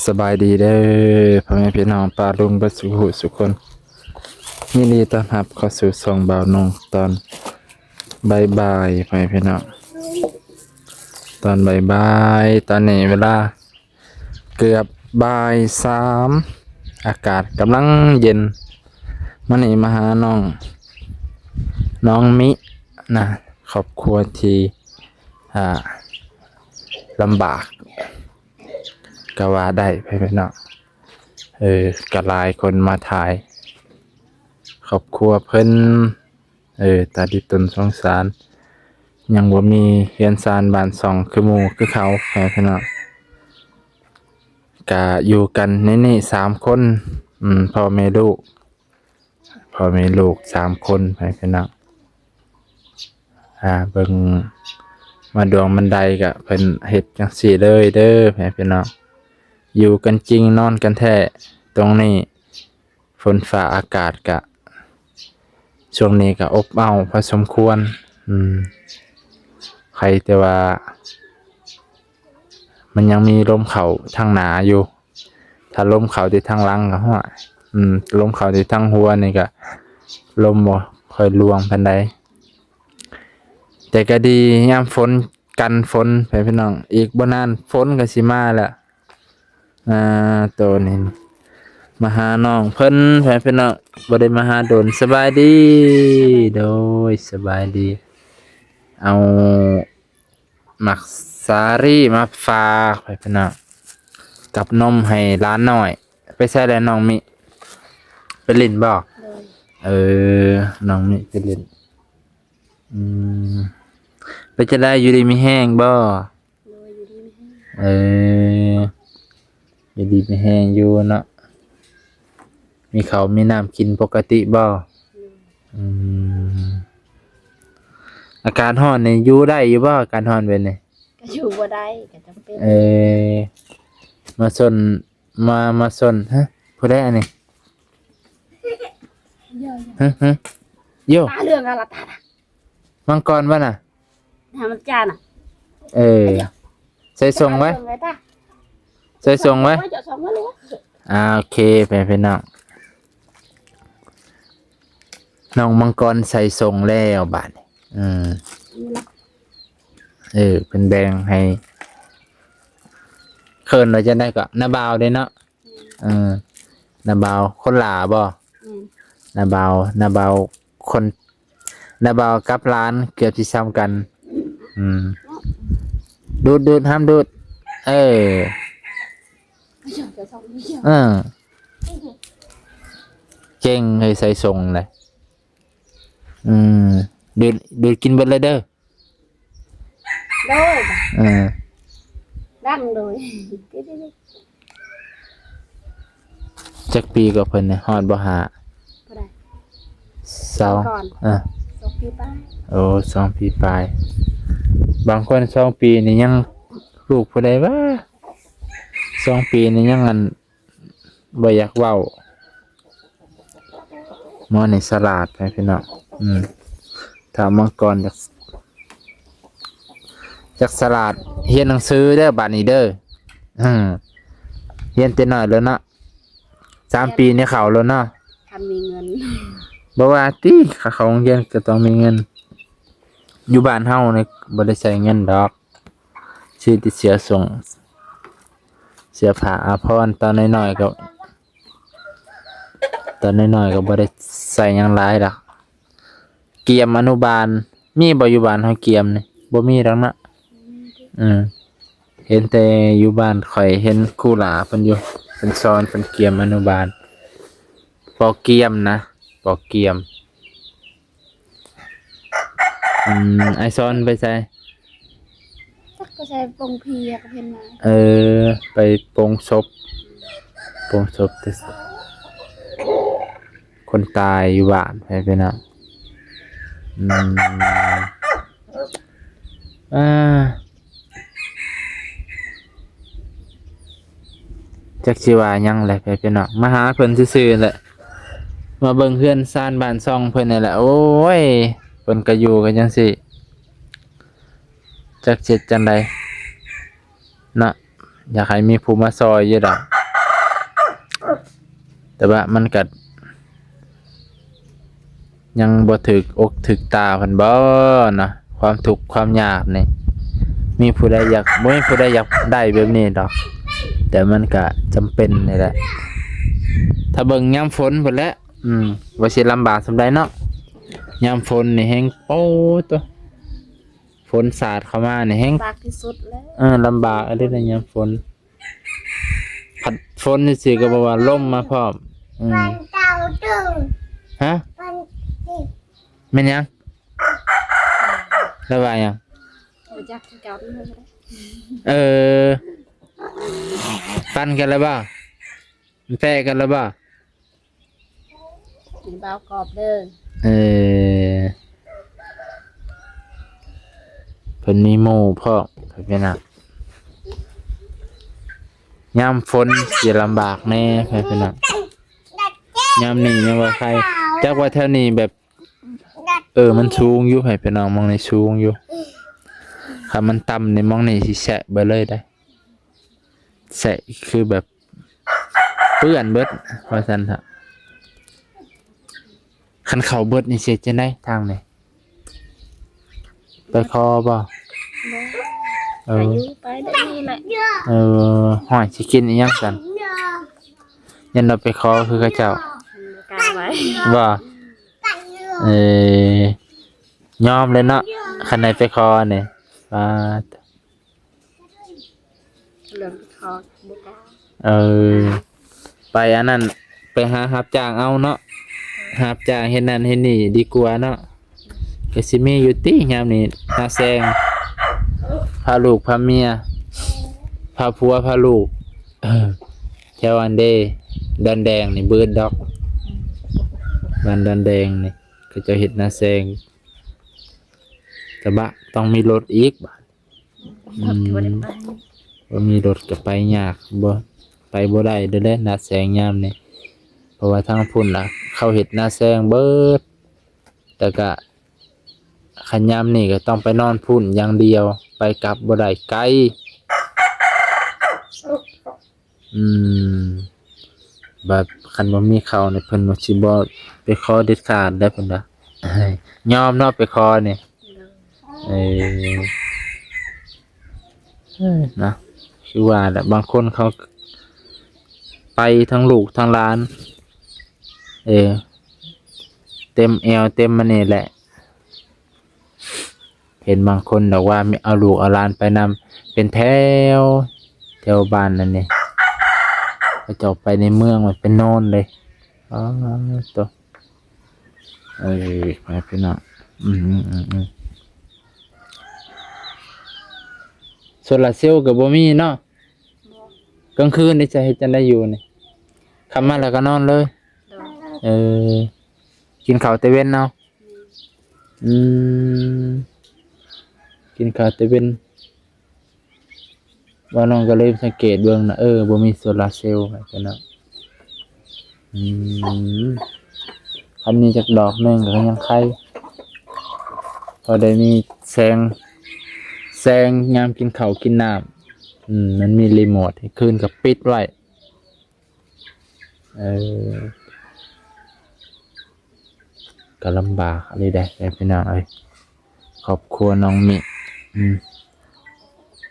ສະບາຍດີເດີ ພໍ່ແມ່ພີ່ນ້ອງປ້າລຸງເບິດສູ່ຜູ້ສູ່ຄົນ ຍິນດີຕ້ອນຮັບເຂົ້າສູ່ຊ່ອງບ່າວນົງຕອນບ່າຍໆ ພໍ່ແມ່ພີ່ນ້ອງ ຕອນບ່າຍໆ ຕອນນີ້ເວລາເກືອບບ່າຍສາມ ອາກາດກຳລັງເຢັນ ມື້ນີ້ມາຫານ້ອງ ນ້ອງມິນະ ຄອບຄົວທີ່ ອ່າ ລຳບາກ ກໍວ່າໄດ້ ພໍ່ແມ່ພີ່ນ້ອງ ເອີ ກໍຫຼາຍຄົນມາຖ່າຍຄອບຄົວເພິ່ນ ເອີ ຕາດິຕົນສົງສານ ຍັງບໍ່ມີເຮືອນຊານບ້ານຊ່ອງຄືໝູ່ຄືເຂົາ ພໍ່ແມ່ພີ່ນ້ອງ ກະຢູ່ກັນໃນນີ້ສາມຄົນ ອືມ ພໍ່ແມ່ລູກ ພໍ່ແມ່ລູກສາມຄົນ ພໍ່ແມ່ພີ່ນ້ອງ ອ່າ ເບິ່ງມາດວງບັນໄດກະເພິ່ນເຮັດຈັ່ງຊີ້ເລີຍເດີ ພໍ່ແມ່ພີ່ນ້ອງ ຢູ່ກັນຈິງນອນກັນແທ້ ຕົງນີ້ ຝົນຟ້າອາກາດກະ ຊ່ວງນີ້ກະອົບເອົ້າພໍສົມຄວນ ອືມ ໃຄແຕ່ວ່າ ມັນຍັງມີລົມເຂົ້າທາງໜ້າຢູ່ ຖ້າລົມເຂົ້າແຕ່ທາງຫຼັງກໍ ຫ້ວຍ ອືມ ລົມເຂົ້າແຕ່ທາງຫົວນີ້ກໍລົມບໍ່ຄ່ອຍລ່ວງປານໃດ ແຕ່ກໍດີຍາມຝົນ ກັນຝົນ ພໍ່ແມ່ພີ່ນ້ອງ ອີກບໍ່ນານຝົນກໍຊິມາແລ້ວ ອ່າ ໂຕນີ້ ມາຫານ້ອງເພິ່ນ ພໍ່ແມ່ພີ່ນ້ອງ ບໍ່ໄດ້ມາຫາດົນ ສະບາຍດີ ໂດຍ ສະບາຍດີ ເອົາ ໝາກສາລີມາຝາກ ພໍ່ແມ່ພີ່ນ້ອງ ກັບນົມໃຫ້ຫຼານນ້ອຍ ໄປໃສແລ້ວນ້ອງມິ ໄປຫຼິ້ນບໍ່? ໂດຍ ເອີ ນ້ອງມິໄປຫຼິ້ນ ອືມ ເປັນຈັ່ງໃດ ຢູ່ດີມີແຮງບໍ່? ໂດຍ ຢູ່ດີມີແຮງ ເອີ ຢູ່ດີມີແຮງຢູ່ເນາະ ມີເຂົ້າມີນ້ຳກິນປົກກະຕິບໍ່? ໂດຍ ອືມ ອາກາດຮ້ອນນີ້ຢູ່ໄດ້ຢູ່ບໍ່? ອາກາດຮ້ອນແບບນີ້ ກໍຢູ່ບໍ່ໄດ້ ກໍຈຳເປັນ ເອີ ມາຊົນ ມາ ມາຊົນ ຮະ ຜູ້ໃດອັນນີ້? ໂຍ ຮະ ຮະ ໂຍ ຕາເຫຼືອງອະລະຕານະ ມັງກອນບໍ່ນະ? ຫາມັນຈານະ ເອີ ໃສ່ສົ່ງໄວ້ ຕາເຫຼືອງໄວ້ຕາ ໃສ່ສົ່ງໄວ້ ເຈົ້າສົ່ງໄວ້ເລີຍ ອ່າ ໂອເຄ ພີ່ນ້ອງ ນ້ອງມັງກອນໃສ່ສົ່ງແລ້ວບາດນີ້ ອືມ ເອີ ເພິ່ນແບ່ງໃຫ້ ເອີ້ນວ່າຈັ່ງໃດກໍ ນ້າບ່າວເດ້ເນາະ ແມ່ນ ເອີ ນ້າບ່າວ ຄົນຫຼ້າບໍ່? ແມ່ນ ນ້າບ່າວ ນ້າບ່າວຄົນ ນ້າບ່າວກັບຫຼານເກືອບຊິສ່ຳກັນ ອືມ ດູດ ດູດ ຫ້າມດູດ ເອີ ເອີ ເກັ່ງໃຫ້ໃສ່ສົ່ງເລີຍ ອືມ ດູດ ດູດກິນເບິດເລີຍເດີ ໂດຍ ເອີ ດັງໂດຍ ຈັກປີກໍເພິ່ນນີ້ ຮອດບໍ່ ຫ້າ ຜູ້ໃດ? ຊາວ ມັງກອນ ເອີ ສອງປີປາຍ ໂອ້ ສອງປີປາຍ ບາງຄົນສອງປີນີ້ຍັງ ລູກຜູ້ໃດວະ ສອງປີນີ້ຍັງ ອັນ ບໍ່ຢາກເວົ້າ ໝໍນີ້ສະຫຼາດ ພີ່ນ້ອງ ອືມ ຖ້າມັງກອນຢາກ ຢາກສະຫຼາດ ຮຽນໜັງສືເດີບາດນີ້ເດີ ອືມ ຮຽນແຕ່ນ້ອຍແລ້ວເນາະ ສາມປີນີ້ເຂົ້າແລ້ວເນາະ ຄັນມີເງິນ ບໍ່ວ່າຕິ ຄ່າເຂົ້າໂຮງຮຽນກໍຕ້ອງມີເງິນ ຢູ່ບ້ານເຮົານີ້ບໍ່ໄດ້ໃຊ້ເງິນດອກ ຊື້ແຕ່ເສື້ອໂສ້ງ ເສື້ອຜ້າອາພອນ ຕອນນ້ອຍໆກໍ ຕອນນ້ອຍໆກໍບໍ່ໄດ້ໃສ່ຫຍັງຫຼາຍດອກ ກຽມອະນຸບານ ມີບໍ່ຢູ່ບ້ານເຮົາກຽມນີ້? ບໍ່ມີດອກເນາະ ອືມ ເຫັນແຕ່ຢູ່ບ້ານຂ້ອຍເຫັນຄູຫຼ້າເພິ່ນຢູ່ ເພິ່ນສອນ ເພິ່ນກຽມອະນຸບານ ປໍກຽມນະ ປໍກຽມ. ອືມ ອ້າຍສອນໄປໃສ? ຈັກໄປໃສ ປົງຜີກັບເພິ່ນມາ. ເອີ ໄປປົງສົບ ປົງສົບແຕ່ຄົນຕາຍຢູ່ບ້ານ ໄປ ໄປນຳ. ອືມ ອ່າ ຈັກຊິວ່າຫຍັງແຫຼະ ພີ່ນ້ອງ ມາຫາເພິ່ນຊື່ໆແຫຼະ ມາເບິ່ງເຮືອນຊານບ້ານຊ່ອງເພິ່ນນີ້ແຫຼະ. ໂອ້ຍ ເພິ່ນກໍຢູ່ກັນຈັ່ງຊີ້ ຈັກຊິເຮັດຈັ່ງໃດເນາະ. ຢາກໃຫ້ມີຜູ້ມາຊ່ອຍຢູ່ດອກ ແຕ່ວ່າມັນກໍຍັງບໍ່ຖືກອົກຖືກຕາເພິ່ນບໍເນາະ ຄວາມທຸກຄວາມຍາກນີ້ ມີຜູ້ໃດຢາກ ບໍ່ມີຜູ້ໃດຢາກໄດ້ແບບນີ້ດອກ ແຕ່ມັນກໍຈຳເປັນນີ້ແຫຼະ ຖ້າເບິ່ງຍາມຝົນພຸ້ນແຫຼະ ອືມ ວ່າຊິລຳບາກສ່ຳໃດເນາະ ຍາມຝົນນີ້ແຮງ ໂອ້ ໂຕ ຝົນສາດເຂົ້າມານີ້ແຮງ ລຳບາກທີ່ສຸດແລ້ວ ເອີ ລຳບາກອີ່ຫຼີນະຍາມຝົນ ພັດຝົນຊື່ໆກໍບໍ່ວ່າ ລົມມາພ້ອມ ອືມ ຮະ ແມ່ນຫຍັງ? ລາວວ່າຫຍັງ? ບໍ່ຈັກຄືກັນ ເອີ ປັ່ນກັນແລ້ວບໍ່? ມັນແປະກັນແລ້ວບໍ່? ມີບ່າວກອບເດີ ເອີ ເພິ່ນມີໝູ່ພ້ອມ ເພິ່ນເປັນຫຍັງ ຍາມຝົນຊິລຳບາກແດ່ ເພິ່ນເປັນຫຍັງ ຍາມນີ້ຍັງວ່າໄຄ ຈັກວ່າແຖວນີ້ແບບ ເອີ ມັນສູງຢູ່ ໃຫ້ໄປນອນໝ່ອງນີ້ສູງຢູ່ ຄັນມັນຕ່ຳນີ້ ໝ່ອງນີ້ຊິແຊະເບິດເລີຍໄດ໋ ແຊະຄືແບບເປື້ອນເບິດ ວ່າຊັ້ນເຖາະ ຄັນເຂົ້າເບິດນີ້ຊິເຮັດຈັ່ງໃດທາງນີ້ ໄປຂໍບໍ່? ບໍ່ ເອີ ໄປຢູ່ໄປແບບນີ້ແຫຼະ ເອີ ຫ້ອຍ ຊິກິນອີ່ຫຍັງຊັ້ນ? ຢ້ານວ່າໄປຂໍຄືເຂົາເຈົ້າ ບໍ່ກ້າໄປ ບໍ່? ເອີ ຍອມເລີຍເນາະ ຄັນໃດໄປຂໍນີ້ ປາດ ເລື່ອງໄປຂໍບໍ່ກ້າ ເອີ ໄປອັນນັ້ນ ໄປຫາຮັບຈ້າງເອົາເນາະ ຮັບຈ້າງເຮັດນັ້ນເຮັດນີ້ດີກວ່າເນາະ ກໍຊິມີຢູ່ຕິຍາມນີ້ ນາແຊງ ພາລູກພາເມຍ ພາຜົວພາລູກ ເອີ ແຖວອັນເດ ດອນແດງນີ້ເບິດດອກ ບ້ານດອນແດງນີ້ ເຂົາເຈົ້າເຮັດນາແຊງ ກະບະ ຕ້ອງມີລົດອີກບາດ ອືມ ລົດກໍບໍ່ໄດ້ໄປ ບໍ່ມີລົດກໍໄປຍາກ ບໍ່ ໄປບໍ່ໄດ້ເດີ້ແຫຼະ ນາແຊງຍາມນີ້ ເພາະວ່າທາງພຸ້ນນະ ເຂົາເຮັດນາແຊງເບິດ ແຕ່ກະ ຄັນຍາມນີ້ກໍຕ້ອງໄປນອນພຸ້ນຢ່າງດຽວ ໄປກັບບໍ່ໄດ້ ໄກ ອືມ ບາດຄັນບໍ່ມີເຂົ້ານີ້ ເພິ່ນວ່າຊິບໍ່ໄປຂໍເດັດຂາດເດ້ ເພິ່ນວ່າ ຍອມເນາະໄປຂໍນີ້ ເອີ ເອີ ນະ ຄືວ່າແຫຼະ ບາງຄົນເຂົາໄປທັງລູກທັງຫຼານ ເອີ ເຕັມແອວເຕັມອັນນີ້ແຫຼະ ເຫັນບາງຄົນດອກວ່າ ເອົາລູກເອົາຫຼານໄປນຳ ເປັນແຖວ ແຖວບ້ານນັ້ນນີ້ ເຂົາເຈົ້າໄປໃນເມືອງ ໄປນອນເລີຍ ອໍ ໂຕ ເອີ ໄປພີ່ນ້ອງ ອືມ ອືມ ອືມ ໂຊລາເຊວກໍບໍ່ມີເນາະ ບໍ່ ກາງຄືນນີ້ຈະເຮັດຈັ່ງໃດຢູ່ນີ້ ຄ່ຳມາແລ້ວກໍນອນເລີຍ ໂດຍ ເອີ ກິນເຂົ້າແຕ່ເວັນເນາະ ອືມ ກິນເຂົ້າແຕ່ເວັນ ວ່ານ້ອງກໍເລີຍສັງເກດເບິ່ງນະ ເອີ ບໍ່ມີໂຊລາເຊວ ເພິ່ນເນາະ ອືມ ຄັນມີຈັກດອກໜຶ່ງກໍຍັງໄຄ ພໍໄດ້ມີແສງ ແສງຍາມກິນເຂົ້າກິນນ້ຳ ອືມ ມັນມີຣີໂມດ ຄືນກໍປິດໄວ້ ເອີ ກໍລຳບາກອີ່ຫຼີເດ້ພີ່ນ້ອງເອີຍ ຄອບຄົວນ້ອງມິ ອືມ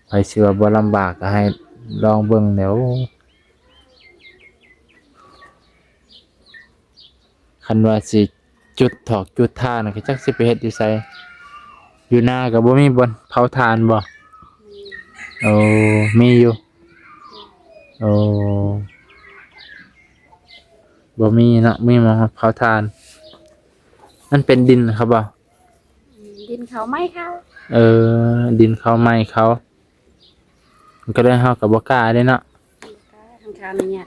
ໃຜຊິວ່າບໍ່ລຳບາກກໍໃຫ້ລອງເບິ່ງແຫຼະ ໂອ້ ຄັນວ່າຊິຈຸດຖອກຈຸດທານກໍຈັກຊິໄປເຮັດຢູ່ໃສ ຢູ່ນາກໍບໍ່ມີບ່ອນເຜົາຖ່ານບໍ່? ໂອ້ ມີຢູ່ ໂອ້ ບໍ່ມີເນາະ ມີໝ່ອງເຜົາຖ່ານ ມັນເປັນດິນເຂົາບໍ່? ອືມ ດິນເຂົາໄມ້ເຂົາ ເອີ ດິນເຂົາໄມ້ເຂົາ ມັນກໍເລີຍເຮົາກໍບໍ່ກ້າເດ້ເນາະ ບໍ່ກ້າ ທາງການອະນຸຍາດ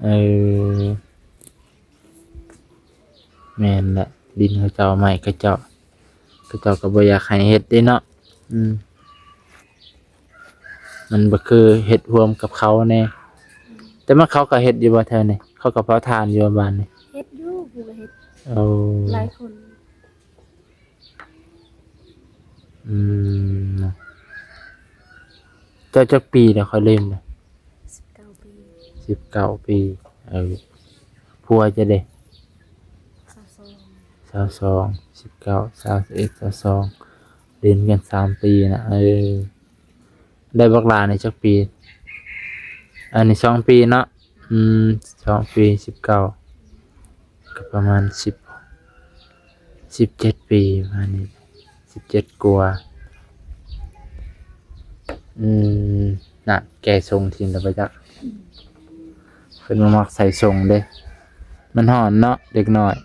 ເອີ ແມ່ນແຫຼະ ດິນເຂົາເຈົ້າ ໄມ້ເຂົາເຈົ້າ ເຂົາເຈົ້າກໍບໍ່ຢາກໃຫ້ເຮັດເດ້ເນາະ ອືມ ມັນບໍ່ຄືເຮັດຮ່ວມກັບເຂົາແດ່ ແຕ່ວ່າເຂົາກໍເຮັດຢູ່ບໍ່ແຖວນີ້ ເຂົາກໍເຜົາຖ່ານຢູ່ບໍ່ບ້ານນີ້? ເຮັດຢູ່ ຜູ້ກໍເຮັດ ໂອ້ ຫຼາຍຄົນ ອືມ ເຈົ້າຈັກປີແລ້ວ ຂ້ອຍລືມແລ້ວ ສິບເກົ້າປີ. ເອີ ຜົວເຈົ້າເດ? ຊາວສອງ ຊາວສອງ ສິບເກົ້າ ຊາວເອັດ ຊາວສອງ ຫຼິ້ນກັນສາມປີນະ. ເອີ ໄດ້ບັກຫຼ້ານີ້ຈັກປີ? ອັນນີ້ສອງປີເນາະ. ອືມ ສອງປີ ສິບເກົ້າ ກໍປະມານສິບ ສິບເຈັດປີປະມານນີ້ ສິບເຈັດກວ່າ. ອືມ ນັ້ນ ແກ່ຊົງຖິ້ມແລ້ວບໍ່ຈັກ. ເພິ່ນບໍ່ມັກໃສ່ຊົງເດ້ ມັນຮ້ອນເນາະ ເດັກນ້ອຍ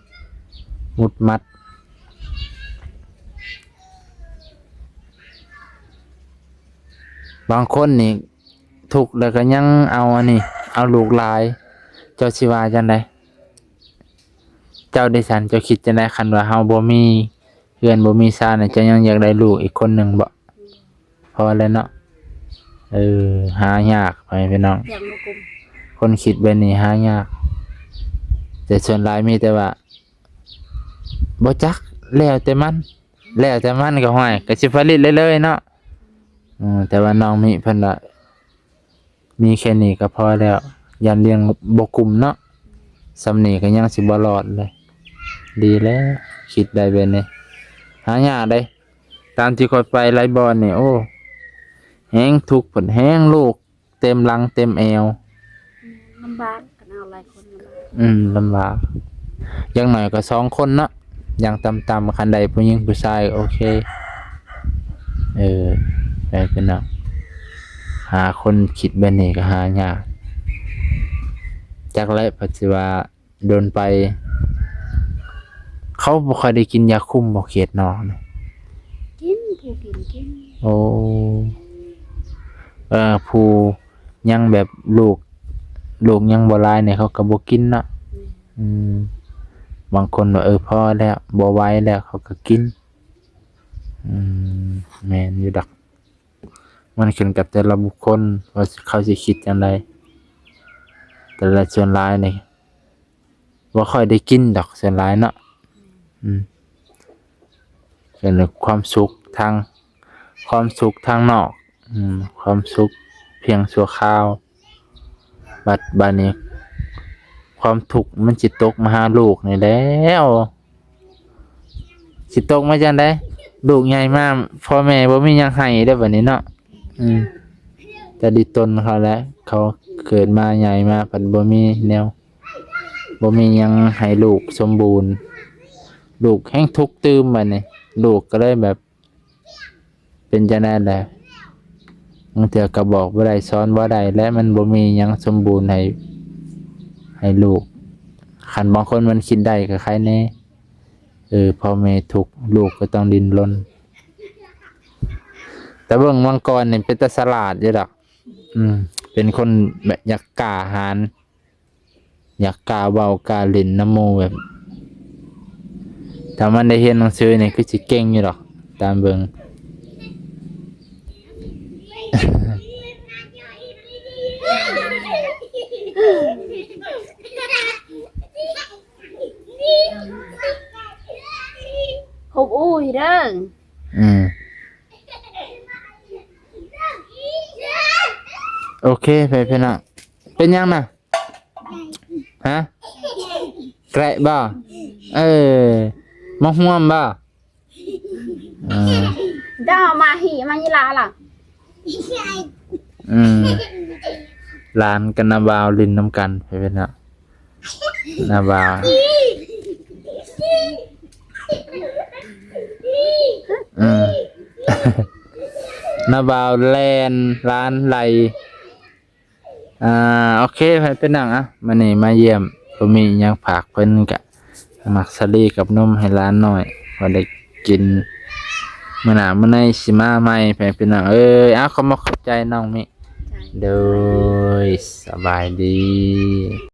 ໝຸດໝັດ. ບາງຄົນນີ້ທຸກແລ້ວກໍຍັງເອົາອັນນີ້ ເອົາລູກຫຼາຍ. ເຈົ້າຊິວ່າຈັ່ງໃດ? ເຈົ້າເດຊັ້ນ ເຈົ້າຄິດຈັ່ງໃດ? ຄັນວ່າເຮົາບໍ່ມີເຮືອນບໍ່ມີຊານ ເຈົ້າຍັງຢາກໄດ້ລູກອີກຄົນໜຶ່ງບໍ່? ພໍແລ້ວເນາະ. ເອີ ຫາຍາກ ພໍ່ແມ່ພີ່ນ້ອງ ຄົນຄິດແບບນີ້ຫາຍາກ. ແຕ່ສ່ວນຫຼາຍມີແຕ່ວ່າ ບໍ່ຈັກ ແລ້ວແຕ່ມັນ ແລ້ວແຕ່ມັນກໍ ຫ້ວຍ ກໍຊິຜະລິດເລື້ອຍໆເນາະ. ເອີ ແຕ່ວ່ານ້ອງມິເພິ່ນວ່າ ມີແຄ່ນີ້ກໍພໍແລ້ວ ຢ້ານລ້ຽງບໍ່ກຸ້ມເນາະ. ສ່ຳນີ້ກໍຍັງຊິບໍ່ລອດເລີຍ. ດີແລ້ວ ຄິດໄດ້ແບບນີ້ ຫາຍາກເດ້. ຕາມທີ່ຂ້ອຍໄປຫຼາຍບ່ອນນີ້ ໂອ້ ແຮງທຸກ ເພິ່ນແຮງ ລູກເຕັມຫຼັງເຕັມແອວ. ລຳບາກ ຄັນເອົາຫຼາຍຄົນລຳບາກ. ອືມ ລຳບາກ. ຢ່າງໜ້ອຍກໍສອງຄົນເນາະ ຢ່າງຕ່ຳໆ ຄັນໄດ້ຜູ້ຍິງຜູ້ຊາຍໂອເຄ. ເອີ ໄປເປັນເນາະ ຫາຄົນຄິດແບບນີ້ກໍຫາຍາກ. ຈັກແຫຼະ ເພິ່ນຊິວ່າດົນໄປ ເຂົາບໍ່ຄ່ອຍໄດ້ກິນຢາຄຸມບໍ່ ເຂດນອກນີ້? ກິນ ຜູ້ກິນກິນ. ໂອ້ ເອີ ຜູ້ຍັງແບບລູກ ລູກຍັງບໍ່ຫຼາຍນີ້ ເຂົາກໍບໍ່ກິນເນາະ. ອືມ ບາງຄົນວ່າ ເອີ ພໍແລ້ວ ບໍ່ໄຫວແລ້ວ ເຂົາກໍກິນ. ອືມ ແມ່ນຢູ່ດອກ ມັນຂຶ້ນກັບແຕ່ລະບຸກຄົນວ່າເຂົາຊິຄິດຈັ່ງໃດ. ແຕ່ລະ ສ່ວນຫຼາຍນີ້ບໍ່ຄ່ອຍໄດ້ກິນດອກ ສ່ວນຫຼາຍເນາະ. ອືມ ເປັນຄວາມສຸກທາງ ຄວາມສຸກທາງນອກ ອືມ ຄວາມສຸກພຽງຊົ່ວຄາວ. ບັດ ບັດນີ້ຄວາມທຸກມັນຊິຕົກມາຫາລູກນີ້ແລ້ວ. ຊິຕົກມາຈັ່ງໃດ? ລູກໃຫຍ່ມາ ພໍ່ແມ່ບໍ່ມີຫຍັງໃຫ້ເດ້ບັດນີ້ເນາະ. ອືມ ຈະດິດຕົນເຂົາແຫຼະ ເຂົາເກີດມາໃຫຍ່ມາພັດບໍ່ມີແນວ ບໍ່ມີຫຍັງໃຫ້ລູກສົມບູນ ລູກແຮ່ງທຸກຕື່ມບັດນີ້. ລູກກໍເລີຍແບບ ເປັນຈັ່ງໃດແຫຼະ ບາງເທື່ອກໍບອກບໍ່ໄດ້ ສອນບໍ່ໄດ້ ແລະ ມັນບໍ່ມີຫຍັງສົມບູນໃຫ້ ໃຫ້ລູກ. ຄັນບາງຄົນມັນຄິດໄດ້ກໍໃຄແດ່ ເອີ ພໍ່ແມ່ທຸກ ລູກກໍຕ້ອງດີ້ນລົນ. ແຕ່ເບິ່ງມັງກອນນີ້ເປັນຕາສະຫຼາດຢູ່ດອກ. ອືມ ເປັນຄົນແບບຢາກກ້າຫານ ຢາກກ້າເວົ້າກ້າຫຼິ້ນນຳໝູ່ແບບ ຖ້າມັນໄດ້ຮຽນໜັງສືນີ້ຄືຊິເກັ່ງຢູ່ດອກ ຕາມເບິ່ງ. ຄົບອູ້ເດີ. ອືມ ໂອເຄ ໄປພີ່ນ້ອງ ເປັນຫຍັງນະ? ຮະ? ແກະບໍ່? ເອີ ມາຮ່ວມບໍ່? ເອີ ດາວມາຫີມາຍີ່ລາລະ. ອືມ ຫຼານກັບນ້າບ່າວຫຼິ້ນນຳກັນ ໄປເປັນເນາະ ນ້າບ່າວ. ອືມ ນ້າບ່າວແລ່ນ ຫຼານໄລ່. ອ່າ ໂອເຄ ໃຜເປັນຫຍັງ ອ່ະ ມື້ນີ້ມາຢ້ຽມ ບໍ່ມີຫຍັງຝາກເພິ່ນ ກະໝາກສາລີກັບນົມໃຫ້ຫຼານນ້ອຍ ພໍໄດ້ກິນ. ມື້ໜ້າມື້ໃນຊິມາໃໝ່ ໃຜເປັນຫຍັງເອີຍ. ເອົາ ຂອບມຸກຂອບໃຈນ້ອງມິ. ໂດຍ ສະບາຍດີ.